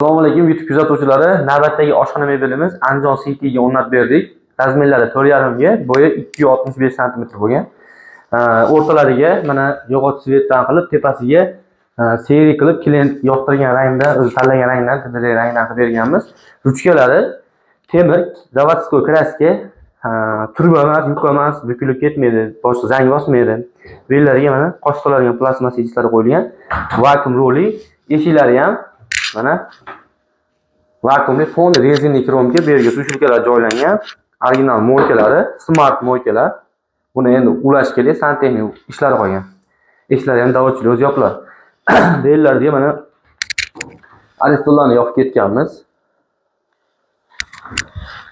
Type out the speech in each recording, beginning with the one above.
Assalomu alaykum, YouTube kuzatuvchilari. Navbatdagi oshxona mebelimiz Andijon Cityga o'rnatib berdik. Размер lari 4,5 ga, bo'yi 265 sm bo'lgan. O'rtalariga mana yog'och цвет dan qilib, tepasiga серый qilib, klient yoqtirgan rangda, o'zi tanlagan rangdan, tindali rangdan qilib berganmiz. Ruchkalari temir, заводской краска, truba emas, yuka emas, bukilib ketmaydi, boshqa zang bosmaydi. Bellariga mana qosh soladigan plastmassa idishlari qo'yilgan. Vakuum ruli, eshiklari ham mana vakuumli, полный резинный кромка, bu yerga сушилка lar joylangan. Original мойка lari, smart мойка lar. Buni endi ulash kerak, santexnik ishlari qolgan. Eshiklari ham заводчик o'zi yopiladi. Bellarga mana aristonlarni yopib ketganmiz.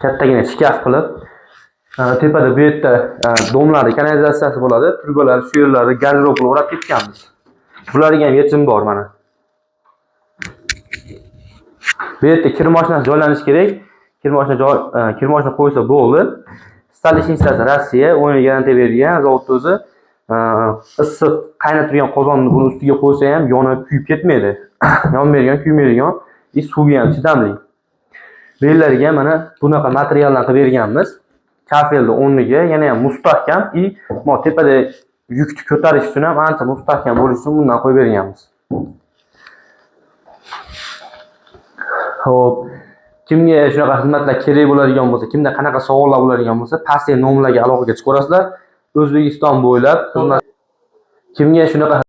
Kattagina shkaf qilib, tepada bu yerda дом larni kanalizatsiyasi bo'ladi. Trubalar shu yerlarda garderob qilib o'rab ketganmiz. Bularga ham yechim bor mana. Bu yerda kir mashinasi joylanishi kerak. Kir mashina joy, kir mashina qo'ysa bo'ldi. Столешница si Rossiya, 10 yil garantiya bergan zavodda o'zi. Issiq qaynab turgan qozonni buni ustiga qo'ysa ham yonib kuyib ketmaydi. Yonmaydigan, kuymaydigan, и suvga ham chidamli. Bellariga mana bunaqa materialdan qilib berganmiz. Kafelni o'rniga yana ham mustahkam и mo tepada yukni ko'tarish uchun ham ancha mustahkam bo'lishi uchun bundan qo'yib berganmiz. Xo'p, kimga shunaqa xizmatlar kerak bo'ladigan bo'lsa, kimda qanaqa savollar bo'ladigan bo'lsa, pastdagi nomerlarga aloqaga chiqaverasizlar. O'zbekiston bo'ylab xizmat. Kimga shunaqa